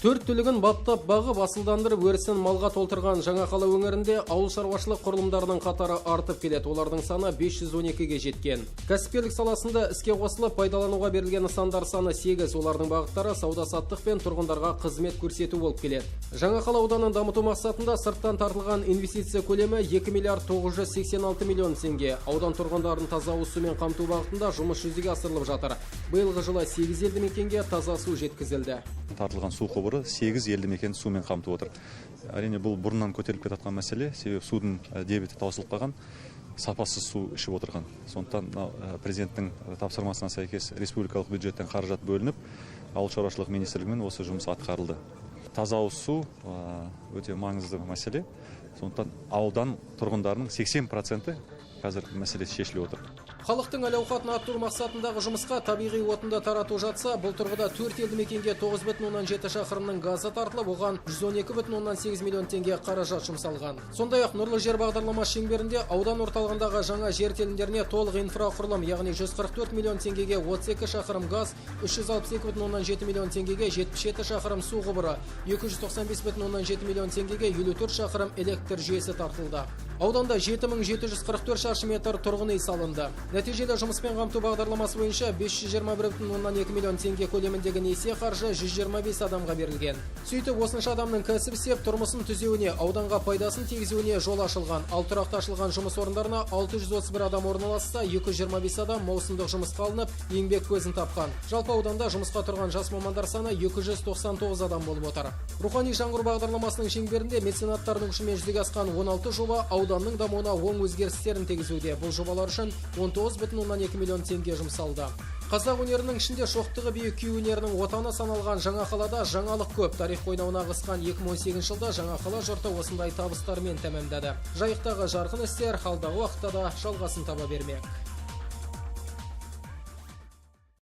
Төрт түлігін баптап бағып, асылдандырып, өрісін малға толтырған Жаңақала өңірінде ауыл шаруашылық құрылымдарының қатары артып келеді. Олардың саны 512-ге жеткен. Кәсіпкерлік саласында іске қосылып, пайдалануға берілген нысандар саны 8. Олардың бағыттары сауда-саттық пен тұрғындарға қызмет көрсету болып келеді. Жаңақала ауданын дамыту мақсатында сырттан тартылған инвестиция көлемі 2 миллиард 986 миллион теңге. Аудан тұрғындарын таза ауыз сумен қамту бағытында жұмыс жүзеге асырылып жатыр. Биылғы жылы 8 елді мекенге таза су жеткізілді. Тартылған су құбыры 8 елді мекенді сумен қамтып отыр. Әрине, бұл бұрыннан көтеріліп келе жатқан мәселе, себебі судың дебиті таусылып қалған, сапасыз су ішіп отырған. Сондықтан мынау президенттің тапсырмасына сәйкес республикалық бюджеттен қаражат бөлініп, ауыл шаруашылық министрлігімен осы жұмыс атқарылды. Таза ауыз су өте маңызды мәселе. Сондықтан аудан тұрғындарының 80% қазір мәселе шешіліп отыр. Халықтың әл-ауқатын арттыру мақсатындағы жұмысқа табиғи отынды тарату жатса, бұл тұрғыда 4 елді мекенге 9,7 шақырымның газы тартылып, оған 112,8 миллион теңге қаражат жұмсалған. Сондай-ақ Нұрлы жер бағдарламасы шеңберінде аудан орталығындағы жаңа жер телімдеріне толық инфрақұрылым, яғни 144 миллион теңгеге 32 шақырым газ, 362,7 миллион теңгеге 77 шақырым су құбыры, 295,7 миллион теңгеге 54 шақырым электр жүйесі тартылды. Ауданда 7744 шаршы метр тұрғын үй салынды. Нәтижелі жұмыспен қамту бағдарламасы бойынша 521,2 миллион теңге көлеміндегі несие қаржы 125 адамға берілген. Сөйтіп, осынша адамның кәсіп істеп, тұрмысын түзеуіне, ауданға пайдасын тигізуіне жол ашылған. Ал тұрақты ашылған жұмыс орындарына 631 адам орналасса, 225 адам маусымдық жұмысқа алынып, еңбек көзін тапқан. Жалпы ауданда жұмысқа тұрған жас мамандар саны 299 адам болып отыр. Рухани жаңғыру бағдарламасының шеңберінде меценаттардың күшімен жүзеге асқан 16 жоба ауданның дамуына оң өзгерістерін тигізуде. Бұл жобалар үшін 19,2 миллион теңге жұмсалды. Қазақ өнерінің ішінде шоқтығы биік күй өнерінің отаны саналған Жаңақалада жаңалық көп. Тарих қойнауына ығысқан 2018 жылда Жаңақала жұрты осындай табыстармен тәмамдады. Жайықтағы жарқын істер алдағы уақытта да жалғасын таба бермек.